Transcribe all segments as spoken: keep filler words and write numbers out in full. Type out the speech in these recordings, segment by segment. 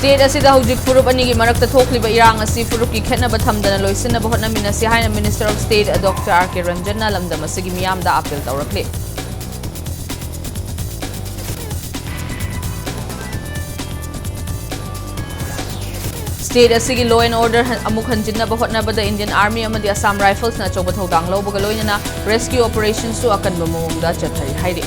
State ꯑꯁꯤꯗ ꯍꯧꯖꯤꯛ ꯐꯨꯔꯨꯞ ꯑꯅꯤꯒꯤ ꯃꯔꯛꯇ ꯊꯣꯛꯂꯤꯕ ꯏꯔꯥꯡ ꯑꯁꯤ ꯐꯨꯔꯨꯞꯀꯤ ꯈꯦꯠꯅꯕ ꯊꯝꯗꯅ ꯂꯣꯏꯁꯤꯟꯅꯕ ꯍꯣꯠꯅꯃꯤꯟꯅꯁꯤ ꯍꯥꯏꯅ Minister of State Doctor R K Ranjan ꯅ ꯂꯝꯗꯝ ꯑꯁꯤꯒꯤ ꯃꯤꯌꯥꯝꯗ appeal ꯇꯧꯔꯛꯂꯤ꯫ State ꯑꯁꯤꯒꯤ law and order ꯍꯟ-, ꯑꯃꯨꯛ ꯍꯟꯖꯤꯟꯅꯕ ꯍꯣꯠꯅꯕꯗ Indian Army ꯑꯃꯗꯤ Assam Rifles ꯅ ꯑꯆꯧꯕ ꯊꯧꯗꯥꯡ ꯂꯧꯕꯒ ꯂꯣꯏꯅꯅ rescue operation ꯁꯨ ꯑꯀꯟꯕ ꯃꯑꯣꯡꯗ ꯆꯠꯊꯔꯤ ꯍꯥꯏꯔꯤ꯫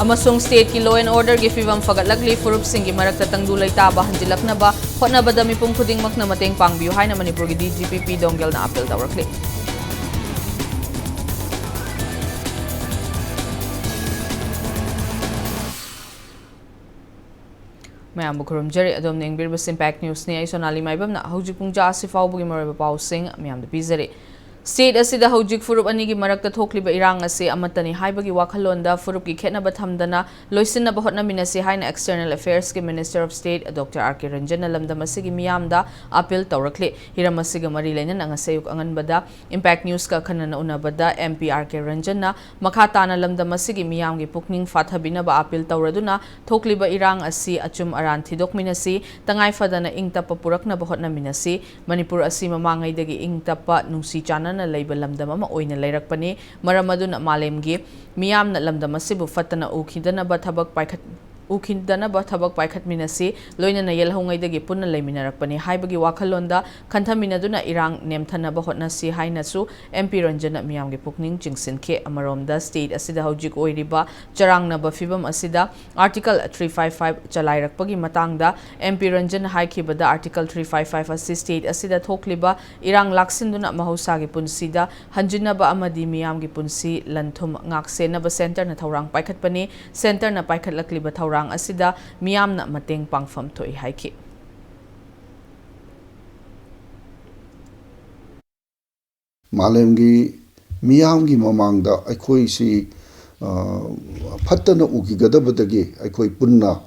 ꯑꯃꯁꯨꯡ state ꯀꯤ law and order ꯒꯤ ꯐꯤꯚꯝ ꯐꯒꯠꯂꯛꯂꯤ, ꯐꯨꯔꯨꯞꯁꯤꯡꯒꯤ ꯃꯔꯛꯇ ꯇꯪꯗꯨ ꯂꯩꯇꯥꯕ ꯍꯟꯖꯤꯜꯂꯛꯅꯕ ꯍꯣꯠꯅꯕꯗ ꯃꯤꯄꯨꯝ ꯈꯨꯗꯤꯡꯃꯛꯅ ꯃꯇꯦꯡ ꯄꯥꯡꯕꯤꯌꯨ ꯍꯥꯏꯅ ꯃꯅꯤꯄꯨꯔꯒꯤ D G P P ꯗꯣꯡꯒꯦꯜꯅ appeal ꯇꯧꯔꯛꯂꯤ꯫ ꯃꯌꯥꯝꯕꯨ ꯈꯨꯔꯨꯝꯖꯔꯤ꯫ ꯑꯗꯣꯝꯅ ꯌꯦꯡꯕꯤꯔꯤꯕꯁꯤ Impact News ꯅꯤ꯫ ꯑꯩ ꯁꯣꯅꯥꯂꯤ ꯃꯥꯏꯕꯝꯅ ꯍꯧꯖꯤꯛ ꯄꯨꯡ ꯖꯥ ꯑꯁꯤ ꯐꯥꯎꯕꯒꯤ ꯃꯔꯨꯑꯣꯏꯕ ꯄꯥꯎꯁꯤꯡ ꯃꯌꯥꯝꯗ ꯄꯤꯖꯔꯤ꯫ State ꯑꯁꯤꯗ ꯍꯧꯖꯤꯛ ꯐꯨꯔꯨꯞ ꯑꯅꯤꯒꯤ ꯃꯔꯛꯇ ꯊꯣꯛꯂꯤꯕ ꯏꯔꯥꯡ ꯑꯁꯤ ꯑꯃꯠꯇꯅꯤ ꯍꯥꯏꯕꯒꯤ ꯋꯥꯈꯜꯂꯣꯟꯗ ꯐꯨꯔꯨꯞꯀꯤ ꯈꯦꯠꯅꯕ ꯊꯝꯗꯅ ꯂꯣꯏꯁꯤꯟꯅꯕ ꯍꯣꯠꯅꯃꯤꯟꯅꯁꯤ ꯍꯥꯏꯅ External Affairs ꯀꯤ Minister of State Doctor R K Ranjan ꯅ ꯂꯝꯗꯝ ꯑꯁꯤꯒꯤ ꯃꯤꯌꯥꯝꯗ appeal ꯇꯧꯔꯛꯂꯤ꯫ ꯍꯤꯔꯝ ꯑꯁꯤꯒ ꯃꯔꯤ ꯂꯩꯅꯅ ꯉꯁꯤ ꯑꯌꯨꯛ ꯑꯉꯟꯕꯗ Impact News ꯀ ꯑꯈꯟꯅꯅ ꯎꯅꯕꯗ M P R K Ranjan ꯅ ꯃꯈꯥ ꯇꯥꯅ ꯂꯝꯗꯝ ꯑꯁꯤꯒꯤ ꯃꯤꯌꯥꯝꯒꯤ ꯄꯨꯛꯅꯤꯡ ꯐꯥꯊꯕꯤꯅꯕ appeal ꯇꯧꯔꯗꯨꯅ ꯊꯣꯛꯂꯤꯕ ꯏꯔꯥꯡ ꯑꯁꯤ ꯑꯆꯨꯝ ꯑꯔꯥꯟ ꯊꯤꯗꯣꯛꯃꯤꯟꯅꯁꯤ, ꯇꯉꯥꯏ ꯐꯗꯅ ꯏꯪ ꯇꯞꯄ ꯄꯨꯔꯛꯅꯕ ꯍꯣꯠꯅꯃꯤꯟꯅꯁꯤ꯫ ꯃꯅꯤꯄꯨꯔ ꯑꯁꯤ ꯃꯃꯥꯡꯉꯩꯗꯒꯤ ꯏꯪ ꯇꯞꯄ, ꯅꯨꯡꯁꯤ ꯆꯥꯟꯅꯅ ꯂꯩꯕ ꯂꯝꯗꯝ ꯑꯃ ꯑꯣꯏꯅ ꯂꯩꯔꯛꯄꯅꯤ꯫ ꯃꯔꯝ ꯑꯗꯨꯅ ꯃꯥꯂꯦꯝꯒꯤ ꯃꯤꯌꯥꯝꯅ ꯂꯝꯗꯝ ꯑꯁꯤꯕꯨ ꯐꯠꯇꯅ ꯎꯈꯤꯗꯅꯕ ꯊꯕꯛ ꯄꯥꯏꯈꯠ-, ꯎꯈꯤꯗꯅꯕ ꯊꯕꯛ ꯄꯥꯏꯈꯠꯃꯤꯟꯅꯁꯤ꯫ ꯂꯣꯏꯅꯅ ꯌꯦꯜꯍꯧꯉꯩꯗꯒꯤ ꯄꯨꯟꯅ ꯂꯩꯃꯤꯟꯅꯔꯛꯄꯅꯤ ꯍꯥꯏꯕꯒꯤ ꯋꯥꯈꯜꯂꯣꯟꯗ ꯈꯟꯊꯃꯤꯟꯅꯗꯨꯅ ꯏꯔꯥꯡ ꯅꯦꯝꯊꯅꯕ ꯍꯣꯠꯅꯁꯤ ꯍꯥꯏꯅꯁꯨ M P Ranjan ꯅ ꯃꯤꯌꯥꯝꯒꯤ ꯄꯨꯛꯅꯤꯡ ꯆꯤꯡꯁꯤꯟꯈꯤ꯫ ꯑꯃꯔꯣꯝꯗ, state ꯑꯁꯤꯗ ꯍꯧꯖꯤꯛ ꯑꯣꯏꯔꯤꯕ ꯆꯔꯥꯡꯅꯕ ꯐꯤꯕꯝ ꯑꯁꯤꯗ Article three five five ꯆꯂꯥꯏꯔꯛꯄꯒꯤ ꯃꯇꯥꯡꯗ M P Ranjan ꯅ ꯍꯥꯏꯈꯤꯕꯗ, Article three five five ꯑꯁꯤ state ꯑꯁꯤꯗ ꯊꯣꯛꯂꯤꯕ ꯏꯔꯥꯡ ꯂꯥꯛꯁꯤꯟꯗꯨꯅ ꯃꯍꯧꯁꯥꯒꯤ ꯄꯨꯟꯁꯤꯗ ꯍꯟꯖꯤꯟꯅꯕ ꯑꯃꯗꯤ ꯃꯤꯌꯥꯝꯒꯤ ꯄꯨꯟꯁꯤ ꯂꯟ-ꯊꯨꯝ ꯉꯥꯛꯁꯦꯟꯅꯕ centre ꯅ ꯊꯧꯔꯥꯡ ꯄꯥꯏꯈꯠꯄꯅꯤ꯫ Centre ꯅ ꯄꯥꯏꯈꯠꯂꯛꯂꯤꯕ ꯊꯧꯔꯥꯡ ꯑꯁꯤꯗ ꯃꯤꯌꯥꯝꯅ ꯃꯇꯦꯡ ꯄꯥꯡꯐꯝ ꯊꯣꯛꯏ ꯍꯥꯏꯈꯤ꯫ ꯃꯥꯂꯦꯝꯒꯤ ꯃꯤꯌꯥꯝꯒꯤ ꯃꯃꯥꯡꯗ ꯑꯩꯈꯣꯏꯁꯤ, ꯑ, ꯐꯠꯇꯅ ꯎꯈꯤꯒꯗꯕꯗꯒꯤ ꯑꯩꯈꯣꯏ ꯄꯨꯟꯅ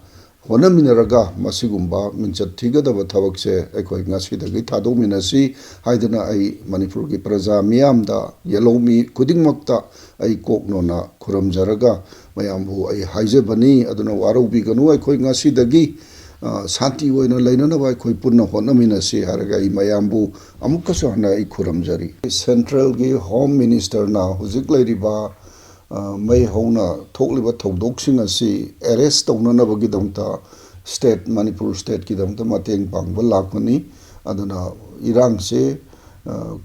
ꯍꯣꯠꯅꯃꯤꯟꯅꯔꯒ ꯃꯁꯤꯒꯨꯝꯕ ꯃꯤꯡꯆꯠ ꯊꯤꯒꯗꯕ ꯊꯕꯛꯁꯦ ꯑꯩꯈꯣꯏ ꯉꯁꯤꯗꯒꯤ ꯊꯥꯗꯣꯛꯃꯤꯟꯅꯁꯤ ꯍꯥꯏꯗꯨꯅ ꯑꯩ ꯃꯅꯤꯄꯨꯔꯒꯤ ꯄ꯭ꯔꯖꯥ ꯃꯤꯌꯥꯝꯗ, ꯌꯦꯜꯍꯧꯃꯤ ꯈꯨꯗꯤꯡꯃꯛꯇ ꯑꯩ ꯀꯣꯛ ꯅꯣꯟꯅ ꯈꯨꯔꯨꯝꯖꯔꯒ ꯃꯌꯥꯝꯕꯨ ꯑꯩ ꯍꯥꯏꯖꯕꯅꯤ꯫ ꯑꯗꯨꯅ ꯋꯥꯔꯧꯕꯤꯒꯅꯨ, ꯑꯩꯈꯣꯏ ꯉꯁꯤꯗꯒꯤ, ꯑ, ꯁꯥꯟꯇꯤ ꯑꯣꯏꯅ ꯂꯩꯅꯅꯕ ꯑꯩꯈꯣꯏ ꯄꯨꯟꯅ ꯍꯣꯠꯅꯃꯤꯟꯅꯁꯤ ꯍꯥꯏꯔꯒ ꯑꯩ ꯃꯌꯥꯝꯕꯨ ꯑꯃꯨꯛꯀꯁꯨ ꯍꯟꯅ ꯑꯩ ꯈꯨꯔꯨꯝꯖꯔꯤ꯫ ꯁꯦꯟꯇ꯭ꯔꯦꯜꯒꯤ ꯍꯣꯝ ꯃꯤꯅꯤꯁꯇꯔꯅ ꯍꯧꯖꯤꯛ ꯂꯩꯔꯤꯕ, ꯑ, ꯃꯩ ꯍꯧꯅ ꯊꯣꯛꯂꯤꯕ ꯊꯧꯗꯣꯛꯁꯤꯡ ꯑꯁꯤ ꯑꯦꯔꯦꯁ ꯇꯧꯅꯅꯕꯒꯤꯗꯃꯛꯇ ꯁ꯭ꯇꯦꯠ, ꯃꯅꯤꯄꯨꯔ ꯁ꯭ꯇꯦꯠꯀꯤꯗꯃꯛꯇ ꯃꯇꯦꯡ ꯄꯥꯡꯕ ꯂꯥꯛꯄꯅꯤ꯫ ꯑꯗꯨꯅ ꯏꯔꯥꯡꯁꯦ, ꯑ,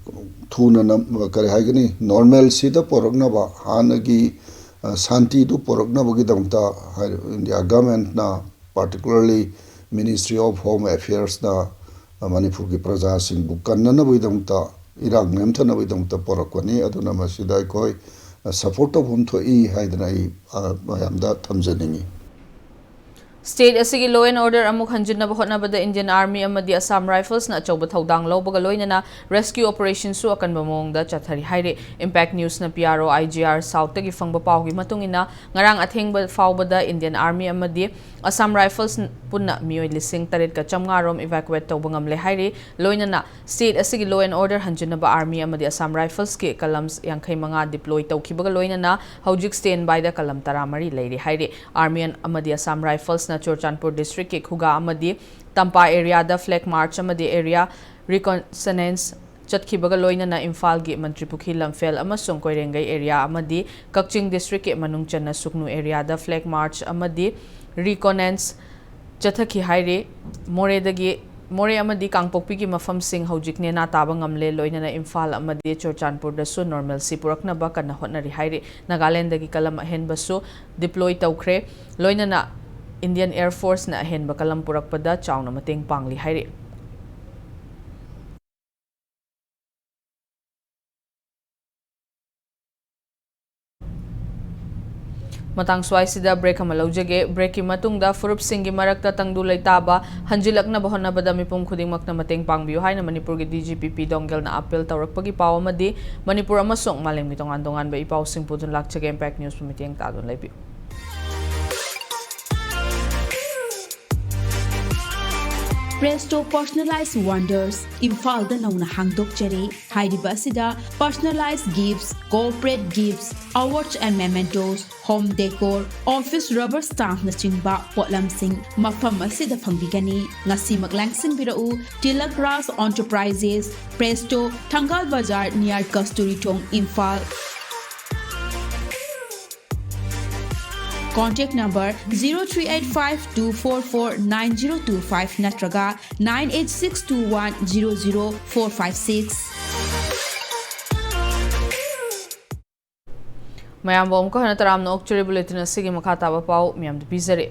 ꯊꯨꯅ ꯅꯝ-, ꯀꯔꯤ ꯍꯥꯏꯒꯅꯤ, ꯅꯣꯔꯃꯦꯜꯁꯤꯗ ꯄꯨꯔꯛꯅꯕ, ꯍꯥꯟꯅꯒꯤ, ꯑ, ꯁꯥꯟꯇꯤꯗꯨ ꯄꯨꯔꯛꯅꯕꯒꯤꯗꯃꯛꯇ ꯍꯥꯏꯔꯤꯕ ꯏꯟꯗꯤꯌꯥ ꯒꯚꯔꯟꯃꯦꯟꯠꯅ, particularly Ministry of Home Affairsꯅ, ꯑ, ꯃꯅꯤꯄꯨꯔꯒꯤ ꯄ꯭ꯔꯖꯥꯁꯤꯡꯕꯨ ꯀꯟꯅꯅꯕꯒꯤꯗꯃꯛꯇ, ꯏꯔꯥꯡ ꯅꯦꯝꯊꯅꯕꯒꯤꯗꯃꯛꯇ ꯄꯨꯔꯛꯄꯅꯤ꯫ ꯑꯗꯨꯅ ꯃꯁꯤꯗ ꯑꯩꯈꯣꯏ, ꯑ, ꯁꯄꯣꯔꯠ ꯇꯧꯐꯝ ꯊꯣꯛꯏ ꯍꯥꯏꯗꯅ ꯑꯩ, ꯑ, ꯃꯌꯥꯝꯗ ꯊꯝꯖꯅꯤꯡꯏ꯫ ꯁ꯭ꯇꯦꯠ ꯑꯁꯤꯒꯤ law and order ꯑꯃꯨꯛ ꯍꯟꯖꯤꯟꯅꯕ ꯍꯣꯠꯅꯕꯗ Indian Army ꯑꯃꯗꯤ Assam Riflesꯅ ꯑꯆꯧꯕ ꯊꯧꯗꯥꯡ ꯂꯧꯕꯒ ꯂꯣꯏꯅꯅ rescue operationꯁꯨ ꯑꯀꯟꯕ ꯃꯑꯣꯡꯗ ꯆꯠꯊꯔꯤ ꯍꯥꯏꯔꯤ꯫ Impact Newsꯅ P R O I G R Southꯇꯒꯤ ꯐꯪꯕ ꯄꯥꯎꯒꯤ ꯃꯇꯨꯡ ꯏꯟꯅ, ꯉꯔꯥꯡ ꯑꯊꯦꯡꯕ ꯐꯥꯎꯕꯗ Indian Army ꯑꯃꯗꯤ Assam Rifles ꯄꯨꯟꯅ ꯃꯤꯑꯣꯏ ꯂꯤꯁꯤꯡ ꯇꯔꯦꯠꯀ ꯆꯥꯝꯃꯉꯥ ꯔꯣꯝ evacuate ꯇꯧꯕ ꯉꯝꯂꯦ ꯍꯥꯏꯔꯤ꯫ ꯂꯣꯏꯅꯅ ꯁ꯭ꯇꯦꯠ ꯑꯁꯤꯒꯤ law and order ꯍꯟꯖꯤꯟꯅꯕ Army ꯑꯃꯗꯤ Assam Riflesꯀꯤ ꯀꯂꯝ ꯌꯥꯡꯈꯩ ꯃꯉꯥ deploy ꯇꯧꯈꯤꯕꯒ ꯂꯣꯏꯅꯅ ꯍꯧꯖꯤꯛ standbyꯗ ꯀꯂꯝ ꯇꯔꯥꯃꯔꯤ ꯂꯩꯔꯤ ꯍꯥꯏꯔꯤ꯫ Army ꯑꯃꯗꯤ Assam Riflesꯅ ꯆꯨꯔꯆꯥꯟꯄꯨꯔ districtꯀꯤ ꯈꯨꯒꯥ ꯑꯃꯗꯤ ꯇꯝꯄꯥ areaꯗ flag march ꯑꯃꯗꯤ area reconnaissance ꯆꯠꯈꯤꯕꯒ ꯂꯣꯏꯅꯅ ꯏꯝꯐꯥꯜꯒꯤ ꯃꯟꯇ꯭ꯔꯤꯄꯨꯈ꯭ꯔꯤ ꯂꯝꯐꯦꯜ ꯑꯃꯁꯨꯡ ꯀꯣꯏꯔꯦꯡꯒꯩ area ꯑꯃꯗꯤ ꯀꯛꯆꯤꯡ districtꯀꯤ ꯃꯅꯨꯡ ꯆꯟꯅ ꯁꯨꯒꯅꯨ areaꯗ flag march ꯑꯃꯗꯤ reconnaissance ꯆꯠꯊꯈꯤ ꯍꯥꯏꯔꯤ꯫ ꯃꯣꯔꯦꯗꯒꯤ, ꯃꯣꯔꯦ ꯑꯃꯗꯤ ꯀꯥꯡꯄꯣꯛꯄꯤꯒꯤ ꯃꯐꯝꯁꯤꯡ ꯍꯧꯖꯤꯛ ꯅꯦꯅꯥ ꯇꯥꯕ ꯉꯝꯂꯦ, ꯂꯣꯏꯅꯅ ꯏꯝꯐꯥꯜ ꯑꯃꯗꯤ ꯆꯨꯔꯆꯥꯟꯄꯨꯔꯗꯁꯨ normalcy ꯄꯨꯔꯛꯅꯕ ꯀꯟꯅ ꯍꯣꯠꯅꯔꯤ ꯍꯥꯏꯔꯤ꯫ ꯅꯥꯒꯥꯂꯦꯟꯗꯒꯤ ꯀꯂꯝ ꯑꯍꯦꯟꯕꯁꯨ deploy ꯇꯧꯈ꯭ꯔꯦ, ꯂꯣꯏꯅꯅ Indian Air Forceꯅ ꯑꯍꯦꯟꯕ ꯀꯂꯝ ꯄꯨꯔꯛꯄꯗ ꯆꯥꯎꯅ ꯃꯇꯦꯡ ꯄꯥꯡꯂꯤ ꯍꯥꯏꯔꯤ꯫ ꯃꯇꯥꯡ ꯁ꯭ꯋꯥꯏꯁꯤꯗ break ꯑꯃ ꯂꯧꯖꯒꯦ꯫ Breakꯀꯤ ꯃꯇꯨꯡꯗ ꯐꯨꯔꯨꯞꯁꯤꯡꯒꯤ ꯃꯔꯛꯇ ꯇꯪꯗꯨ ꯂꯩꯇꯥꯕ ꯍꯟꯖꯤꯜꯂꯛꯅꯕ ꯍꯣꯠꯅꯕꯗ ꯃꯤꯄꯨꯝ ꯈꯨꯗꯤꯡꯃꯛꯅ ꯃꯇꯦꯡ ꯄꯥꯡꯕꯤꯌꯨ ꯍꯥꯏꯅ ꯃꯅꯤꯄꯨꯔꯒꯤ D G P P ꯗꯣꯡꯒꯦꯜꯅ appeal ꯇꯧꯔꯛꯄꯒꯤ ꯄꯥꯎ ꯑꯃꯗꯤ ꯃꯅꯤꯄꯨꯔ ꯑꯃꯁꯨꯡ ꯃꯥꯂꯦꯝꯒꯤ ꯇꯣꯉꯥꯟ ꯇꯣꯉꯥꯟꯕ ꯏ ꯄꯥꯎꯁꯤꯡ ꯄꯨꯗꯨꯅ ꯂꯥꯛꯆꯒꯦ꯫ Impact Newsꯄꯨ ꯃꯤꯠꯌꯦꯡ ꯇꯥꯗꯨꯅ ꯂꯩꯕꯤꯌꯨ꯫ Presto Personalized Wonders, ꯏꯝꯐꯥꯜꯗ ꯅꯧꯅ ꯍꯥꯡꯗꯣꯛꯆꯔꯤ꯫ ꯍꯥꯏꯔꯤꯕ ꯑꯁꯤꯗ personalized gifts, corporate gifts, awards and mementos, home decor, office rubber stampnꯆꯤꯡꯕ ꯄꯣꯠꯂꯝꯁꯤꯡ ꯃꯐꯝ ꯑꯁꯤꯗ ꯐꯪꯕꯤꯒꯅꯤ꯫ ꯉꯁꯤꯃꯛ ꯂꯥꯡꯁꯤꯟꯕꯤꯔꯛꯎ꯫ Tilak Raj Enterprises, Presto, Thangal Bazar, near Kasturi Thong, Imphal. Contact number zero three eight five two four four nine zero two five ꯅꯠꯇ꯭ꯔꯒ nine eight six two one zero zero four five six꯫ ꯃꯌꯥꯝꯕꯨ ꯑꯃꯨꯛꯀ ꯍꯟꯅ ꯇꯔꯥꯝꯅ ꯑꯣꯛꯆꯔꯤ꯫ Bulletin ꯑꯁꯤꯒꯤ ꯃꯈꯥ ꯇꯥꯕ ꯄꯥꯎ ꯃꯌꯥꯝꯗ ꯄꯤꯖꯔꯤ꯫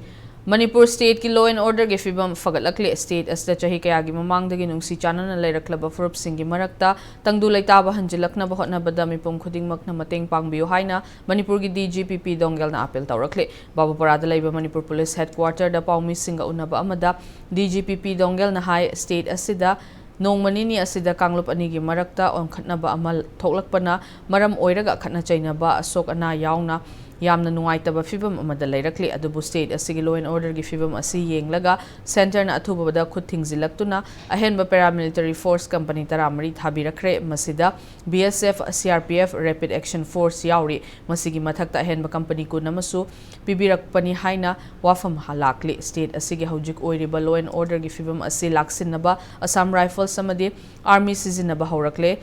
ꯃꯅꯤꯄꯨꯔ stateꯀꯤ law and orderꯒꯤ ꯐꯤꯕꯝ ꯐꯒꯠꯂꯛꯂꯦ꯫ State ꯑꯁꯤꯗ ꯆꯍꯤ ꯀꯌꯥꯒꯤ ꯃꯃꯥꯡꯗꯒꯤ ꯅꯨꯡꯁꯤ ꯆꯥꯟꯅꯅ ꯂꯩꯔꯛꯂꯕ ꯐꯨꯔꯨꯞꯁꯤꯡꯒꯤ ꯃꯔꯛꯇ ꯇꯪꯗꯨ ꯂꯩꯇꯥꯕ ꯍꯟꯖꯤꯜꯂꯛꯅꯕ ꯍꯣꯠꯅꯕꯗ ꯃꯤꯄꯨꯝ ꯈꯨꯗꯤꯡꯃꯛꯅ ꯃꯇꯦꯡ ꯄꯥꯡꯕꯤꯌꯨ ꯍꯥꯏꯅ ꯃꯅꯤꯄꯨꯔꯒꯤ DGP ꯄꯤ ꯗꯣꯡꯒꯦꯜꯅ appeal ꯇꯧꯔꯛꯂꯤ꯫ ꯕꯥꯕꯨꯄꯥꯔꯥꯗ ꯂꯩꯕ ꯃꯅꯤꯄꯨꯔ police headquarterꯗ ꯄꯥꯎꯃꯤꯁꯤꯡꯒ ꯎꯅꯕ ꯑꯃꯗ DGP ꯄꯤ ꯗꯣꯡꯒꯦꯜꯅ ꯍꯥꯏ, state ꯑꯁꯤꯗ ꯅꯣꯡꯃ ꯅꯤꯅꯤ ꯑꯁꯤꯗ ꯀꯥꯡꯂꯨꯞ ꯑꯅꯤꯒꯤ ꯃꯔꯛꯇ ꯑꯣꯟꯈꯠꯅꯕ ꯑꯃ ꯊꯣꯛꯂꯛꯄꯅ ꯃꯔꯝ ꯑꯣꯏꯔꯒ ꯈꯠꯅ ꯆꯩꯅꯕ, ꯑꯁꯣꯛ ꯑꯅꯥ ꯌꯥꯎꯅ ꯌꯥꯝꯅ ꯅꯨꯡꯉꯥꯏꯇꯕ ꯐꯤꯕꯝ ꯑꯃꯗ ꯂꯩꯔꯛꯂꯤ꯫ ꯑꯗꯨꯕꯨ state ꯑꯁꯤꯒꯤ law and orderꯒꯤ ꯐꯤꯕꯝ ꯑꯁꯤ ꯌꯦꯡꯂꯒ centreꯅ ꯑꯊꯨꯕꯗ ꯈꯨꯠ ꯊꯤꯡꯖꯤꯜꯂꯛꯇꯨꯅ ꯑꯍꯦꯟꯕ paramilitary force company ꯇꯔꯥꯃꯔꯤ ꯊꯥꯕꯤꯔꯛꯈ꯭ꯔꯦ꯫ ꯃꯁꯤꯗ BSF, CRPF, Rapid Action Force ꯌꯥꯎꯔꯤ꯫ ꯃꯁꯤꯒꯤ ꯃꯊꯛꯇ ꯑꯍꯦꯟꯕ company ꯀꯨꯟ ꯑꯃꯁꯨ ꯄꯤꯕꯤꯔꯛꯄꯅꯤ ꯍꯥꯏꯅ ꯋꯥꯐꯝ ꯂꯥꯛꯂꯤ꯫ State ꯑꯁꯤꯒꯤ ꯍꯧꯖꯤꯛ ꯑꯣꯏꯔꯤꯕ law and orderꯒꯤ ꯐꯤꯕꯝ ꯑꯁꯤ ꯂꯥꯛꯁꯤꯟꯅꯕ Assam Rifles ꯑꯃꯗꯤ Army ꯁꯤꯖꯤꯟꯅꯕ ꯍꯧꯔꯛꯂꯦ,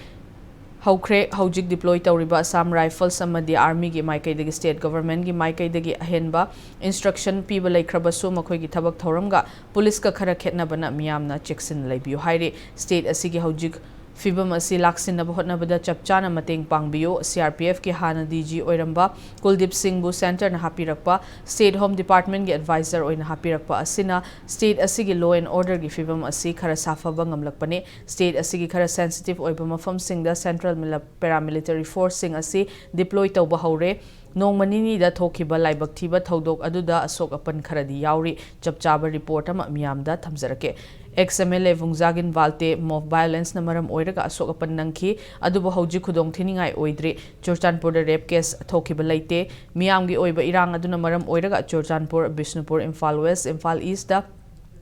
ꯍꯧꯈ꯭ꯔꯦ꯫ ꯍꯧꯖꯤꯛ deploy ꯇꯧꯔꯤꯕ Assam Rifles ꯑꯃꯗꯤ Armyꯒꯤ ꯃꯥꯏꯀꯩꯗꯒꯤ state governmentꯀꯤ ꯃꯥꯏꯀꯩꯗꯒꯤ ꯑꯍꯦꯟꯕ instruction ꯄꯤꯕ ꯂꯩꯈ꯭ꯔꯕꯁꯨ ꯃꯈꯣꯏꯒꯤ ꯊꯕꯛ ꯊꯧꯔꯝꯒ policeꯀ ꯈꯔ ꯈꯦꯠꯅꯕꯅ ꯃꯤꯌꯥꯝꯅ ꯆꯦꯛꯁꯤꯟꯅ ꯂꯩꯕꯤꯌꯨ ꯍꯥꯏꯔꯤ꯫ State ꯑꯁꯤꯒꯤ ꯍꯧꯖꯤꯛ ꯐꯤꯕꯝ ꯑꯁꯤ ꯂꯥꯛꯁꯤꯟꯅꯕ ꯍꯣꯠꯅꯕꯗ ꯆꯞ ꯆꯥꯅ ꯃꯇꯦꯡ ꯄꯥꯡꯕꯤꯌꯨ꯫ CRPFꯀꯤ ꯍꯥꯟꯅ DG ꯑꯣꯏꯔꯝꯕ ꯀꯨꯜꯗꯤꯞ ꯁꯤꯡꯕꯨ centreꯅ ꯍꯥꯞꯄꯤꯔꯛꯄ, state home departmentꯀꯤ adviser ꯑꯣꯏꯅ ꯍꯥꯞꯄꯤꯔꯛꯄ ꯑꯁꯤꯅ state ꯑꯁꯤꯒꯤ law and orderꯒꯤ ꯐꯤꯕꯝ ꯑꯁꯤ ꯈꯔ ꯁꯥꯐꯕ ꯉꯝꯂꯛꯄꯅꯤ꯫ State ꯑꯁꯤꯒꯤ ꯈꯔ sensitive ꯑꯣꯏꯕ ꯃꯐꯝꯁꯤꯡꯗ central mila-, paramilitary forceꯁꯤꯡ ꯑꯁꯤ deploy ꯇꯧꯕ ꯍꯧꯔꯦ꯫ ꯅꯣꯡꯃ ꯅꯤꯅꯤꯗ ꯊꯣꯛꯈꯤꯕ ꯂꯥꯏꯕꯛ ꯊꯤꯕ ꯊꯧꯗꯣꯛ ꯑꯗꯨꯗ ꯑꯁꯣꯛ ꯑꯄꯟ ꯈꯔꯗꯤ ꯌꯥꯎꯔꯤ꯫ ꯆꯞ ꯆꯥꯕ report ꯑꯃ ꯃꯤꯌꯥꯝꯗ ꯊꯝꯖꯔꯛꯀꯦ꯫ Ex MLA Vungzagin Valte mob violenceꯅ ꯃꯔꯝ ꯑꯣꯏꯔꯒ ꯑꯁꯣꯛ ꯑꯄꯟ ꯅꯪꯈꯤ, ꯑꯗꯨꯕꯨ ꯍꯧꯖꯤꯛ ꯈꯨꯗꯣꯡ ꯊꯤꯅꯤꯡꯉꯥꯏ ꯑꯣꯏꯗ꯭ꯔꯤ꯫ ꯆꯨꯔꯆꯥꯟꯄꯨꯔꯗ rape case ꯊꯣꯛꯈꯤꯕ ꯂꯩꯇꯦ꯫ ꯃꯤꯌꯥꯝꯒꯤ ꯑꯣꯏꯕ ꯏꯔꯥꯡ ꯑꯗꯨꯅ ꯃꯔꯝ ꯑꯣꯏꯔꯒ ꯆꯨꯔꯆꯥꯟꯄꯨꯔ, ꯕꯤꯁꯅꯨꯄꯨꯔ, ꯏꯝꯐꯥꯜ West, ꯏꯝꯐꯥꯜ Eastꯇ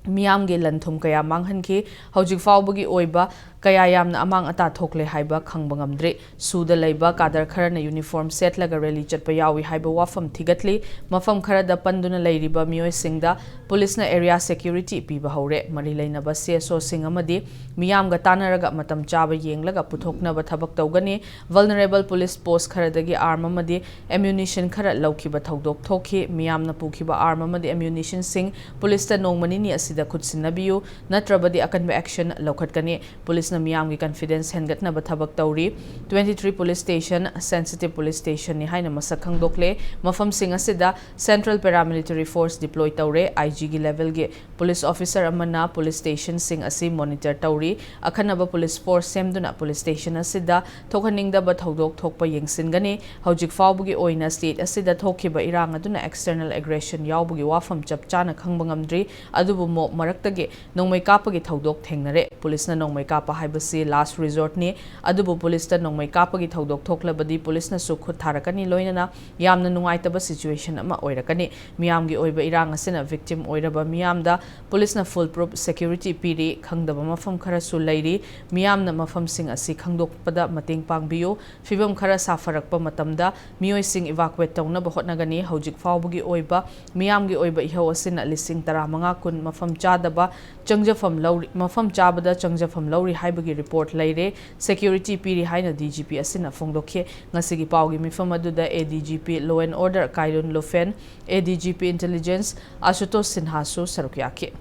ꯃꯤꯌꯥꯝꯒꯤ ꯂꯟ ꯊꯨꯝ ꯀꯌꯥ ꯃꯥꯡꯍꯟꯈꯤ꯫ ꯍꯧꯖꯤꯛ ꯐꯥꯎꯕꯒꯤ ꯑꯣꯏꯕ ꯀꯌꯥ ꯌꯥꯝꯅ ꯑꯃꯥꯡ ꯑꯇꯥ ꯊꯣꯛꯂꯦ ꯍꯥꯏꯕ ꯈꯪꯕ ꯉꯝꯗ꯭ꯔꯤ꯫ ꯁꯨꯗ ꯂꯩꯕ ꯀꯥꯗꯔ ꯈꯔꯅ ꯌꯨꯅꯤꯐꯣꯔꯝ ꯁꯦꯠꯂꯒ ꯔꯦꯂꯤ ꯆꯠꯄ ꯌꯥꯎꯏ ꯍꯥꯏꯕ ꯋꯥꯐꯝ ꯊꯤꯒꯠꯂꯤ꯫ ꯃꯐꯝ ꯈꯔꯗ ꯄꯟꯗꯨꯅ ꯂꯩꯔꯤꯕ ꯃꯤꯑꯣꯏꯁꯤꯡꯗ ꯄꯨꯂꯤꯁꯅ ꯑꯦꯔꯤꯌꯥ ꯁꯦꯀ꯭ꯌꯨꯔꯤꯇꯤ ꯄꯤꯕ ꯍꯧꯔꯦ꯫ ꯃꯔꯤ ꯂꯩꯅꯕ ꯁꯤ ꯑꯦꯁ ꯑꯣꯁꯤꯡ ꯑꯃꯗꯤ ꯃꯤꯌꯥꯝꯒ ꯇꯥꯟꯅꯔꯒ ꯃꯇꯝ ꯆꯥꯕ ꯌꯦꯡꯂꯒ ꯄꯨꯊꯣꯛꯅꯕ ꯊꯕꯛ ꯇꯧꯒꯅꯤ꯫ ꯚꯜꯅꯔꯦꯕꯜ ꯄꯨꯂꯤꯁ ꯄꯣꯁ ꯈꯔꯗꯒꯤ ꯑꯥꯔꯝ ꯑꯃꯗꯤ ꯑꯦꯃ꯭ꯌꯨꯅꯤꯁꯟ ꯈꯔ ꯂꯧꯈꯤꯕ ꯊꯧꯗꯣꯛ ꯊꯣꯛꯈꯤ꯫ ꯃꯤꯌꯥꯝꯅ ꯄꯨꯈꯤꯕ ꯑꯥꯔꯝ ꯑꯃꯗꯤ ꯑꯦꯃ꯭ꯌꯨꯅꯤꯁꯟꯁꯤꯡ ꯄꯨꯂꯤꯁꯇ ꯅꯣꯡꯃ ꯅꯤꯅꯤ ꯑꯁꯤꯗ ꯈꯨꯠꯁꯤꯟꯅꯕꯤꯌꯨ, ꯅꯠꯇ꯭ꯔꯕꯗꯤ ꯑꯀꯟꯕ ꯑꯦꯛꯁꯟ ꯂꯧꯈꯠꯀꯅꯤ꯫ ꯄꯨꯂꯤꯁꯅ ꯃꯤꯌꯥꯝꯒꯤ ꯀꯟꯐꯤꯗꯦꯟꯁ ꯍꯦꯟꯒꯠꯅꯕ ꯊꯕꯛ ꯇꯧꯔꯤ꯫ Twenty three police station sensitive police ꯁ꯭ꯇꯦꯁꯟꯅꯤ ꯍꯥꯏꯅ ꯃꯁꯛ ꯈꯪꯗꯣꯛꯂꯦ꯫ ꯃꯐꯝꯁꯤꯡ ꯑꯁꯤꯗ ꯁꯦꯟꯇ꯭ꯔꯦꯜ ꯄꯦꯔꯥꯃꯤꯂꯤꯇꯔꯤ ꯐꯣꯔꯁ ꯗꯤꯄ꯭ꯂꯣꯏ ꯇꯧꯔꯦ꯫ ꯑꯥꯏ ꯖꯤꯒꯤ ꯂꯦꯚꯦꯜꯒꯤ ꯄꯨꯂꯤꯁ ꯑꯣꯐꯤꯁꯔ ꯑꯃꯅ ꯄꯨꯂꯤꯁ ꯁ꯭ꯇꯦꯁꯟꯁꯤꯡ ꯑꯁꯤ ꯃꯣꯅꯤꯇꯔ ꯇꯧꯔꯤ꯫ ꯑꯈꯟꯅꯕ ꯄꯨꯂꯤꯁ ꯐꯣꯔꯁ ꯁꯦꯝꯗꯨꯅ ꯄꯨꯂꯤꯁ ꯁ꯭ꯇꯦꯁꯟ ꯑꯁꯤꯗ ꯊꯣꯛꯍꯟꯅꯤꯡꯗꯕ ꯊꯧꯗꯣꯛ ꯊꯣꯛꯄ ꯌꯦꯡꯁꯤꯟꯒꯅꯤ꯫ ꯍꯧꯖꯤꯛ ꯐꯥꯎꯕꯒꯤ ꯑꯣꯏꯅ ꯁ꯭ꯇꯦꯠ ꯑꯁꯤꯗ ꯊꯣꯛꯈꯤꯕ ꯏꯔꯥꯡ ꯑꯗꯨꯅ ꯑꯦꯛꯁꯇꯔꯅꯦꯜ ꯑꯦꯒ꯭ꯔꯦꯁꯟ ꯌꯥꯎꯕꯒꯤ ꯋꯥꯐꯝ ꯆꯞ ꯆꯥꯅ ꯈꯪꯕ ꯉꯝꯗ꯭ꯔꯤ, ꯑꯗꯨꯕꯨ ꯃꯣꯞ ꯃꯔꯛꯇꯒꯤ ꯅꯣꯡꯃꯩ ꯀꯥꯞꯄꯒꯤ ꯊꯧꯗꯣꯛ ꯊꯦꯡꯅꯔꯦ꯫ ꯄꯨꯂꯤꯁꯅ ꯅꯣꯡꯃꯩ ꯀꯥꯞꯄ ꯍꯥꯏꯕꯁꯤ ꯂꯥꯁ ꯔꯤꯖꯣꯔꯠꯅꯤ, ꯑꯗꯨꯕꯨ ꯄꯨꯂꯤꯁꯇ ꯅꯣꯡꯃꯩ ꯀꯥꯞꯄꯒꯤ ꯊꯧꯗꯣꯛ ꯊꯣꯛꯂꯕꯗꯤ ꯄꯨꯂꯤꯁꯅꯁꯨ ꯈꯨꯠ ꯊꯥꯔꯛꯀꯅꯤ, ꯂꯣꯏꯅꯅ ꯌꯥꯝꯅ ꯅꯨꯡꯉꯥꯏꯇꯕ ꯁꯤꯆꯨꯋꯦꯁꯟ ꯑꯃ ꯑꯣꯏꯔꯛꯀꯅꯤ꯫ ꯃꯤꯌꯥꯝꯒꯤ ꯑꯣꯏꯕ ꯏꯔꯥꯡ ꯑꯁꯤꯅ ꯚꯤꯛꯇꯤꯝ ꯑꯣꯏꯔꯕ ꯃꯤꯌꯥꯝꯗ ꯄꯨꯂꯤꯁꯅ ꯐꯨꯜ ꯄ꯭ꯔꯨꯐ ꯁꯦꯀ꯭ꯌꯨꯔꯤꯇꯤ ꯄꯤꯔꯤ꯫ ꯈꯪꯗꯕ ꯃꯐꯝ ꯈꯔꯁꯨ ꯂꯩꯔꯤ꯫ ꯃꯤꯌꯥꯝꯅ ꯃꯐꯝꯁꯤꯡ ꯑꯁꯤ ꯈꯪꯗꯣꯛꯄꯗ ꯃꯇꯦꯡ ꯄꯥꯡꯕꯤꯌꯨ꯫ ꯐꯤꯕꯝ ꯈꯔ ꯁꯥꯐꯔꯛꯄ ꯃꯇꯝꯗ ꯃꯤꯑꯣꯏꯁꯤꯡ ꯏꯚꯥꯀꯨꯋꯦꯠ ꯇꯧꯅꯕ ꯍꯣꯠꯅꯒꯅꯤ꯫ ꯍꯧꯖꯤꯛ ꯐꯥꯎꯕꯒꯤ ꯑꯣꯏꯕ ꯃꯤꯌꯥꯝꯒꯤ ꯑꯣꯏꯕ ꯏꯍꯧ ꯑꯁꯤꯅ ꯂꯤꯁꯤꯡ ꯇꯔꯥꯃꯉꯥ ꯀꯨꯟ ꯃꯐꯝ ꯆꯥꯗꯕ ꯆꯪꯖꯐꯝ ꯂꯧꯔꯤ, ꯃꯐꯝ ꯆꯥꯕꯗ ꯆꯪꯖꯐꯝ ꯂꯧꯔꯤ ꯍꯥꯏꯕꯒꯤ ꯔꯤꯄꯣꯔꯠ ꯂꯩꯔꯦ꯫ ꯁꯦꯀ꯭ꯌꯨꯔꯤꯇꯤ ꯄꯤꯔꯤ ꯍꯥꯏꯅ ꯗꯤ ꯖꯤ ꯄꯤ ꯑꯁꯤꯅ ꯐꯣꯡꯗꯣꯛꯈꯤ꯫ ꯉꯁꯤꯒꯤ ꯄꯥꯎꯒꯤ ꯃꯤꯐꯝ ꯑꯗꯨꯗ A D G P Law and Order ꯀꯥꯏꯔꯨꯟ ꯂꯨꯐꯦꯟ, A D G P Intelligence Ashutosh ꯁꯤꯟꯍꯥꯁꯨ ꯁꯔꯨꯛ ꯌꯥꯈꯤ꯫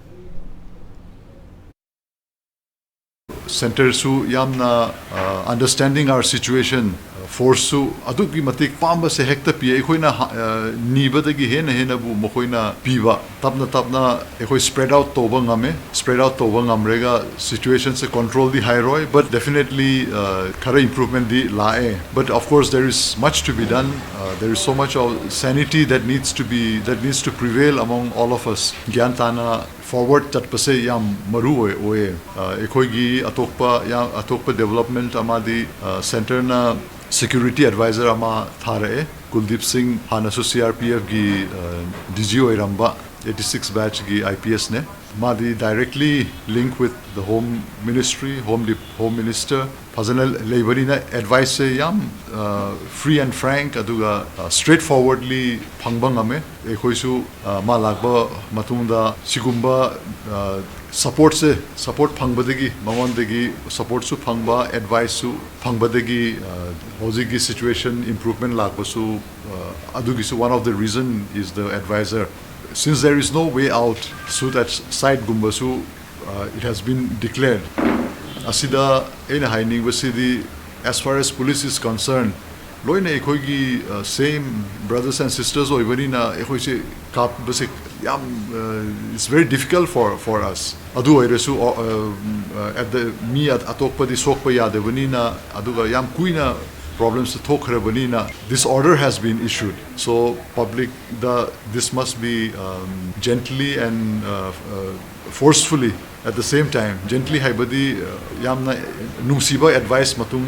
ꯁꯦꯟꯇꯔꯁꯨ ꯌꯥꯝꯅ understanding our situation, ꯐꯣꯔꯁꯁꯨ ꯑꯗꯨꯛꯀꯤ ꯃꯇꯤꯛ ꯄꯥꯝꯕꯁꯦ ꯍꯦꯛꯇ ꯄꯤ꯫ ꯑꯩꯈꯣꯏꯅ ꯅꯤꯕꯗꯒꯤ ꯍꯦꯟꯅ ꯍꯦꯟꯅꯕꯨ ꯃꯈꯣꯏꯅ ꯄꯤꯕ꯫ ꯇꯞꯅ ꯇꯞꯅ ꯑꯩꯈꯣꯏ ꯁ꯭ꯄ꯭ꯔꯦꯠ ꯑꯥꯎꯠ ꯇꯧꯕ ꯉꯝꯃꯦ꯫ ꯁ꯭ꯄ꯭ꯔꯦꯠ ꯑꯥꯎꯠ ꯇꯧꯕ ꯉꯝꯔꯒ ꯁꯤꯆꯨꯋꯦꯁꯟꯁꯦ ꯀꯟꯇ꯭ꯔꯣꯜꯗꯤ ꯍꯥꯏꯔꯣꯏ, but definitely ꯈꯔ ꯏꯝꯄ꯭ꯔꯨꯚꯃꯦꯟꯗꯤ ꯂꯥꯛꯑꯦ꯫ But of course there is much to be done. There is so much of sanity that needs to be, that needs to prevail among all of us. ꯒ꯭ꯌꯥꯟ ꯇꯥꯅ forward ꯆꯠꯄꯁꯦ ꯌꯥꯝ ꯃꯔꯨ ꯑꯣꯏ ꯑꯣꯏꯌꯦ꯫ ꯑꯩꯈꯣꯏꯒꯤ ꯑꯇꯣꯞꯄ ꯌꯥꯝ ꯑꯇꯣꯞꯄ ꯗꯦꯕꯂꯞꯃꯦꯟꯠ ꯑꯃꯗꯤ ꯁꯦꯟꯇꯔꯅ ꯁꯦꯀ꯭ꯌꯨꯔꯤꯇꯤ ꯑꯦꯗꯚꯥꯏꯖꯔ ꯑꯃ ꯊꯥꯔꯛꯑꯦ꯫ ꯀꯨꯜꯗꯤꯞ ꯁꯤꯡ, ꯍꯥꯟꯅꯁꯨ C R P ꯑꯦꯐꯀꯤ D G ꯑꯣꯏꯔꯝꯕ, eighty six batch ꯒꯤ I P S ꯅꯦ꯫ ꯃꯥꯗꯤ directly link with the Home Ministry, Home Home Minister ꯐꯖꯅ ꯂꯩꯕꯅꯤꯅ advice ꯁꯦ ꯌꯥꯝ free and frank ꯑꯗꯨꯒ straight forwardly ꯐꯪꯕ ꯉꯝꯃꯦ꯫ ꯑꯩꯈꯣꯏꯁꯨ ꯃꯥ ꯂꯥꯛꯄ ꯃꯇꯨꯡꯗ ꯁꯤꯒꯨꯝꯕ support ꯁꯦ, support ꯐꯪꯕꯗꯒꯤ, ꯃꯉꯣꯟꯗꯒꯤ support ꯁꯨ ꯐꯪꯕ, advice ꯁꯨ ꯐꯪꯕꯗꯒꯤ ꯍꯧꯖꯤꯛꯀꯤ situation improvement ꯂꯥꯛꯄꯁꯨ ꯑꯗꯨꯒꯤꯁꯨ one of the reason is the advisor. Since there is no way out, shoot at sight ꯒꯨꯝꯕꯁꯨ it has been declared. ꯑꯁꯤꯗ ꯑꯩꯅ ꯍꯥꯏꯅꯤꯡꯕꯁꯤꯗꯤ, as far as police is concerned, ꯂꯣꯏꯅ ꯑꯩꯈꯣꯏꯒꯤ same brothers and sisters ꯑꯣꯏꯕꯅꯤꯅ ꯑꯩꯈꯣꯏꯁꯦ ꯀꯥꯞꯄꯁꯦ ꯌꯥꯝ it's very difficult for for us. ꯑꯗꯨ ꯑꯣꯏꯔꯁꯨ at the ꯃꯤ ꯑꯇꯣꯞꯄꯗꯤ ꯁꯣꯛꯄ ꯌꯥꯗꯕꯅꯤꯅ, ꯑꯗꯨꯒ ꯌꯥꯝ ꯀꯨꯏꯅ problems ꯊꯣꯛꯈ꯭ꯔꯕꯅꯤꯅ, this order has been issued. So public the this must be gently and forcefully at the same time. Gently ꯍꯥꯏꯕꯗꯤ ꯌꯥꯝꯅ ꯅꯨꯡꯁꯤꯕ advice ꯃꯇꯨꯡ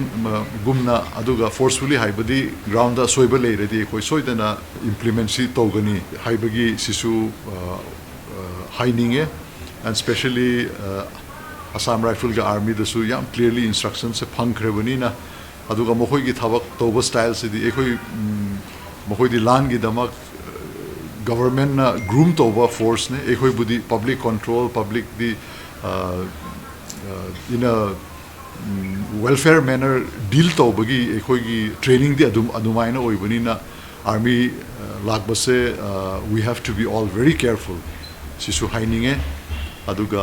ꯒꯨꯝꯅ, ꯑꯗꯨꯒ forcefully ꯍꯥꯏꯕꯗꯤ ground ꯗ ꯑꯁꯣꯏꯕ ꯂꯩꯔꯗꯤ ꯑꯩꯈꯣꯏ ꯁꯣꯏꯗꯅ implement ꯁꯤ ꯇꯧꯒꯅꯤ ꯍꯥꯏꯕꯒꯤ ꯁꯤꯁꯨ ꯍꯥꯏꯅꯤꯡꯉꯦ꯫ And specially Assam Rifle ꯒ Army ꯗꯁꯨ ꯌꯥꯝ clearly instruction ꯁꯦ ꯐꯪꯈ꯭ꯔꯕꯅꯤꯅ, ꯑꯗꯨꯒ ꯃꯈꯣꯏꯒꯤ ꯊꯕꯛ ꯇꯧꯕ style ꯁꯤꯗꯤ ꯑꯩꯈꯣꯏ ꯃꯈꯣꯏꯗꯤ ꯂꯥꯟꯒꯤꯗꯃꯛ government ꯅ groom ꯇꯧꯕ force ꯅꯦ꯫ ꯑꯩꯈꯣꯏꯕꯨꯗꯤ public control, public D in a welfare manner deal ꯇꯧꯕꯒꯤ ꯑꯩꯈꯣꯏꯒꯤ training ꯗꯤ ꯑꯗꯨꯝ ꯑꯗꯨꯃꯥꯏꯅ ꯑꯣꯏꯕꯅꯤꯅ, Army ꯂꯥꯛꯄꯁꯦ we have to be all very careful ꯁꯤꯁꯨ ꯍꯥꯏꯅꯤꯡꯉꯦ꯫ ꯑꯗꯨꯒ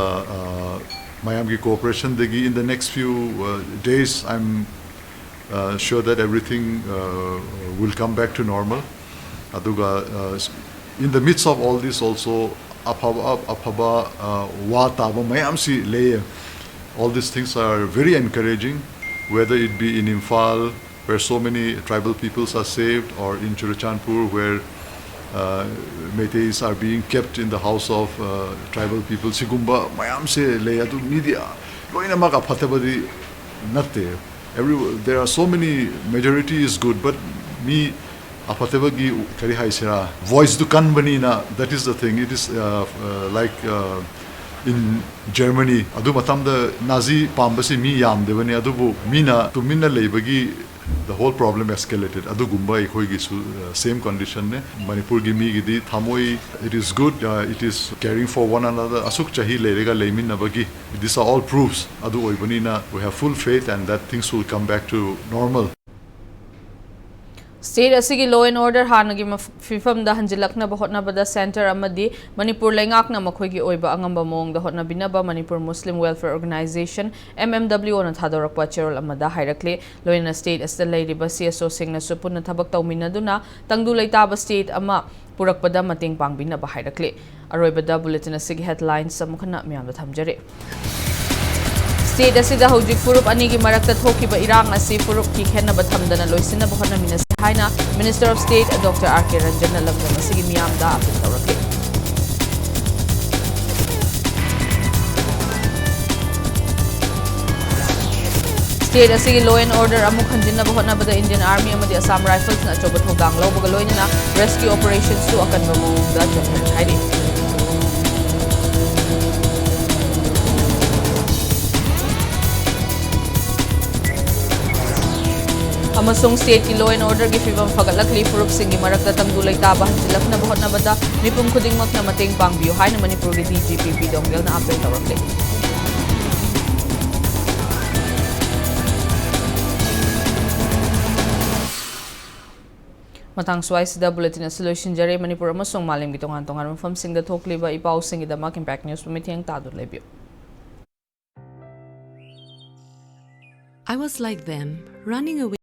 ꯃꯌꯥꯝꯒꯤ cooperation ꯗꯒꯤ in the next few days, I'm sure that everything will come back to normal. ꯑꯗꯨꯒ in the midst of all this also, ꯑꯐꯕ ꯑꯐꯕ ꯋꯥ ꯇꯥꯕ ꯃꯌꯥꯝꯁꯤ ꯂꯩꯌꯦ꯫ All these things are very encouraging, whether it be in Imphal, where so many tribal peoples are saved, or in Churachandpur, where uh, Meiteis are being kept in the house of uh, tribal people. ꯁꯤꯒꯨꯝꯕ ꯃꯌꯥꯝꯁꯦ ꯂꯩ꯫ ꯑꯗꯨ ꯃꯤꯗꯤ ꯂꯣꯏꯅꯃꯛ ꯑꯐꯠꯇꯕꯗꯤ ꯅꯠꯇꯦ꯫ Every, there are so many, majority is good, but ꯃꯤ ꯑꯐꯠꯇꯕꯒꯤ ꯀꯔꯤ ꯍꯥꯏꯁꯤꯔꯥ, voice do ꯀꯟꯕꯅꯤꯅ, that is the thing, it is, uh, uh, like, uh, in Germany ꯑꯗꯨ ꯃꯇꯝꯗ ꯅꯥꯖꯤ ꯄꯥꯝꯕꯁꯤ ꯃꯤ ꯌꯥꯝꯗꯕꯅꯤ, ꯑꯗꯨꯕꯨ ꯃꯤꯅ ꯇꯨꯃꯤꯟꯅ ꯂꯩꯕꯒꯤ the whole problem escalated. ꯑꯗꯨꯒꯨꯝꯕ ꯑꯩꯈꯣꯏꯒꯤꯁꯨ, uh, same condition ꯅꯦ꯫ ꯃꯅꯤꯄꯨꯔꯒꯤ ꯃꯤꯒꯤꯗꯤ ꯊꯃꯣꯏ, it is good, uh, it is caring for one another, ꯑꯁꯨꯛ ꯆꯍꯤ ꯂꯩꯔꯒ ꯂꯩꯃꯤꯟꯅꯕꯒꯤ, these are all proofs꯫ ꯑꯗꯨ ꯑꯣꯏꯕꯅꯤꯅ we have full faith and that things will come back to normal꯫ State ꯑꯁꯤꯒꯤ law and order ꯍꯥꯟꯅꯒꯤ ꯃꯐ-, ꯐꯤꯕꯝꯗ ꯍꯟꯖꯤꯜꯂꯛꯅꯕ ꯍꯣꯠꯅꯕꯗ centre ꯑꯃꯗꯤ ꯃꯅꯤꯄꯨꯔ ꯂꯩꯉꯥꯛꯅ ꯃꯈꯣꯏꯒꯤ ꯑꯣꯏꯕ ꯑꯉꯝꯕ ꯃꯑꯣꯡꯗ ꯍꯣꯠꯅꯕꯤꯅꯕ Manipur Muslim Welfare Organisation, M M W O ꯅ ꯊꯥꯗꯣꯔꯛꯄ ꯆꯦꯔꯣꯜ ꯑꯃꯗ ꯍꯥꯏꯔꯛꯂꯤ꯫ ꯂꯣꯏꯅꯅ state ꯑꯁꯤꯗ ꯂꯩꯔꯤꯕ C S O ꯁꯤꯡꯅꯁꯨ ꯄꯨꯟꯅ ꯊꯕꯛ ꯇꯧꯃꯤꯟꯅꯗꯨꯅ ꯇꯪꯗꯨ ꯂꯩꯇꯥꯕ state ꯑꯃ ꯄꯨꯔꯛꯄꯗ ꯃꯇꯦꯡ ꯄꯥꯡꯕꯤꯅꯕ ꯍꯥꯏꯔꯛꯂꯤ꯫ ꯑꯔꯣꯏꯕꯗ bulletin ꯑꯁꯤꯒꯤ headlines ꯑꯃꯨꯛ ꯍꯟꯅ ꯃꯤꯌꯥꯝꯗ ꯊꯝꯖꯔꯤ꯫ State ꯑꯁꯤꯗ ꯍꯧꯖꯤꯛ ꯐꯨꯔꯨꯞ ꯑꯅꯤꯒꯤ ꯃꯔꯛꯇ ꯊꯣꯛꯈꯤꯕ ꯏꯔꯥꯡ ꯑꯁꯤ ꯐꯨꯔꯨꯞꯀꯤ ꯈꯦꯠꯅꯕ ꯊꯝꯗꯅ ꯂꯣꯏꯁꯤꯟꯅꯕ ꯍꯣꯠꯅꯃꯤꯟꯅꯁꯤ ꯍꯥꯏꯅ Minister of State Doctor R K ꯔꯟꯖꯟꯅ ꯂꯝꯗꯝ ꯑꯁꯤꯒꯤ ꯃꯤꯌꯥꯝꯗ appeal ꯇꯧꯔꯛꯂꯤ꯫ State ꯑꯁꯤꯒꯤ law and order ꯑꯃꯨꯛ ꯍꯟꯖꯤꯟꯅꯕ ꯍꯣꯠꯅꯕꯗ Indian Army ꯑꯃꯗꯤ Assam Riflesꯅ ꯑꯆꯧꯕ ꯊꯧꯗꯥꯡ ꯂꯧꯕꯒ ꯂꯣꯏꯅꯅ rescue operationꯁꯨ ꯑꯀꯟꯕ ꯃꯑꯣꯡꯗ ꯆꯠꯊꯔꯤ ꯍꯥꯏꯔꯤ꯫ ꯑꯃꯁꯨꯡ stateꯀꯤ law and orderꯒꯤ ꯐꯤꯕꯝ ꯐꯒꯠꯂꯛꯂꯤ꯫ ꯐꯨꯔꯨꯞꯁꯤꯡꯒꯤ ꯃꯔꯛꯇ ꯇꯪꯗꯨ ꯂꯩꯇꯥꯕ ꯍꯟꯖꯤꯜꯂꯛꯅꯕ ꯍꯣꯠꯅꯕꯗ ꯃꯤꯄꯨꯝ ꯈꯨꯗꯤꯡꯃꯛꯅ ꯃꯇꯦꯡ ꯄꯥꯡꯕꯤꯌꯨ ꯍꯥꯏꯅ ꯃꯅꯤꯄꯨꯔꯒꯤ D G P ꯄꯤ ꯗꯣꯡꯒꯦꯜꯅ appeal ꯇꯧꯔꯛꯂꯤ꯫ ꯃꯇꯥꯡ ꯁ꯭ꯋꯥꯏꯁꯤꯗ bulletin ꯑꯁꯤ ꯂꯣꯏꯁꯤꯟꯖꯔꯦ꯫ ꯃꯅꯤꯄꯨꯔ ꯑꯃꯁꯨꯡ ꯃꯥꯂꯦꯝꯒꯤ ꯇꯣꯉꯥꯟ ꯇꯣꯉꯥꯟꯕ ꯃꯐꯝꯁꯤꯡꯗ ꯊꯣꯛꯂꯤꯕ ꯏꯄꯥꯎꯁꯤꯡꯒꯤꯗꯃꯛ Impact Newsꯄꯨ ꯃꯤꯠꯌꯦꯡ ꯇꯥꯗꯨꯅ ꯂꯩꯕꯤꯌꯨ꯫ I was like them, running away.